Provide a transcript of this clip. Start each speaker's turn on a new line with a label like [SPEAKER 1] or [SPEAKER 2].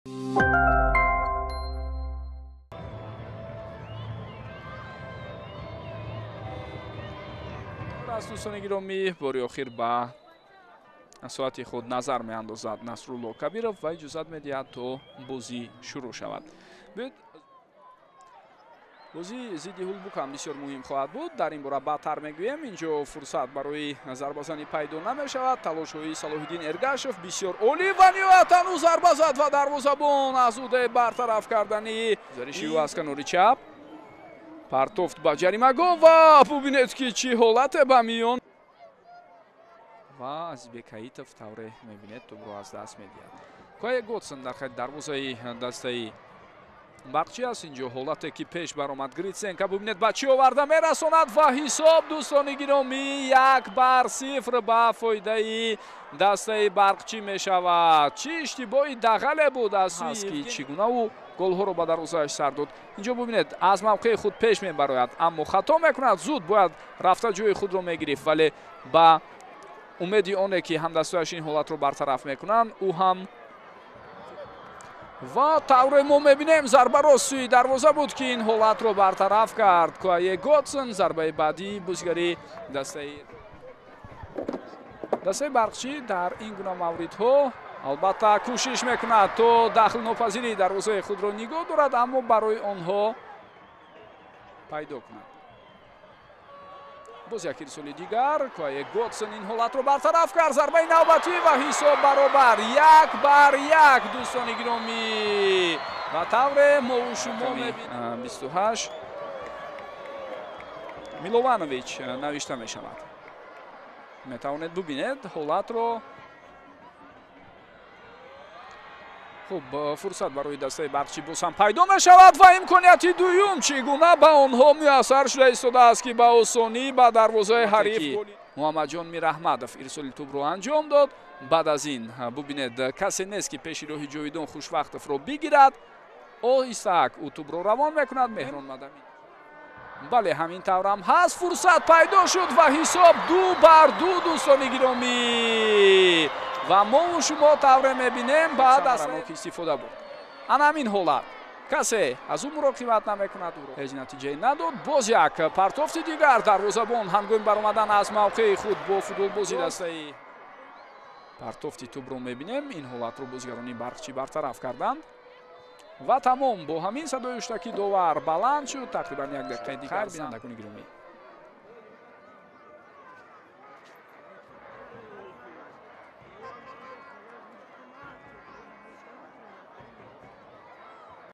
[SPEAKER 1] Аз дӯстони гиромӣ, бори охир ба соати худ назар меандозад Насрулло Кабиров ва иҷозат медиҳад, то бозӣ шурӯъ шавад. Биёед, бозии зидди Ҳулбук ҳам бисёр муҳим хоҳад буд. Дар ин бора баъдтар мегӯем. Инҷо фурсат барои зарбазанӣ пайдо намешавад. Талошҳои Салоҳиддин Эргашев бисёр олӣ ва ниҳоят ӯ зарба зад ва дарвозабон аз ӯдаи бартараф кардани гузариши ӯ аз канори чап партофт ба ҷаримагоҳ ва бубинед, ки чӣ ҳолате ба миён ва Азизбек Ҳаитов тавре мебинед, тӯбро аз даст медиҳад. Кое Готсон дар хати дарвозаи дастаи Барқчӣ аст. Инҷо ҳолате ки пеш баромад Гритсенко, бубинед, ба чӣ оварда мерасонад ва ҳисоб, дӯстони гиромӣ, 1-0 ба фоидаи дастаи Барқчӣ мешавад. Чӣ иштибоҳи дағале буд аз сӯи, ки чӣ гуна ӯ голҳоро ба дарвозааш сар дод. Инҷо бубинед, аз мавқеи худ пеш мебарояд, аммо хато мекунад. Зуд бояд рафта ҷои худро мегирифт, вале ба умеди оне ки ҳамдастояш ин ҳолатро бартараф мекунанд, ӯ ҳам ва тавре мо мебинем, зарбаро сӯи дарвоза буд, ки ин ҳолатро бартараф кард Куае Готсон. Зарбаи баъдии бозигари дастаи Барқчӣ дар ин гуна мавридҳо албатта кӯшиш мекунад, то дахлнопазирии дарвозаи худро нигоҳ дорад, аммо барои онҳо пайдо кунад. Боз як ирсоли дигар, Куае Готсон ин ҳолатро бартараф кард. Зарбаи навбатӣ ва ҳисоб баробар, 1-1, дӯстони гиромӣ. Ва тавре мову шумо мебинем, 28 Милованович навишта мешавад. Метавонед бубинед ҳолатро. Хуб, фурсат барои дастаи Барқчӣ боз ҳам пайдо мешавад ва имконияти дуюм чӣ гуна ба онҳо муяссар шуда истодааст, ки ба осонӣ ба дарвозаи ҳариф Муҳаммадҷон Мираҳмадов ирсоли тӯбро анҷом дод. Баъд аз ин бубинед, касе нест, ки пеши роҳи Ҷовидон Хушвақтовро бигирад. Оҳистак ӯ тӯбро равон мекунад. Меҳрон Мадамин, бале, ҳамин таврам ҳаст. Фурсат пайдо шуд ва ҳисоб 2-2, дӯстони гиромӣ. Ва мову шумо тавре мебинем, баъд аз ки истифода бурд. Ана ҳамин ҳолат, касе аз ӯ муроқибат намекунад, ӯро ҳеҷ натиҷае надод. Боз як партофти дигар, дарвозабон ҳангоми баромадан аз мавқеи худ бо футболбози дастаи партофти тӯбро мебинем. Ин ҳолатро бозигарони Барқчӣ бартараф карданд ва тамом. Бо ҳамин садои ҳуштаки довар баланд шуд. Тақрибан як дақиқаи дигар, бинандагони гиромӣ.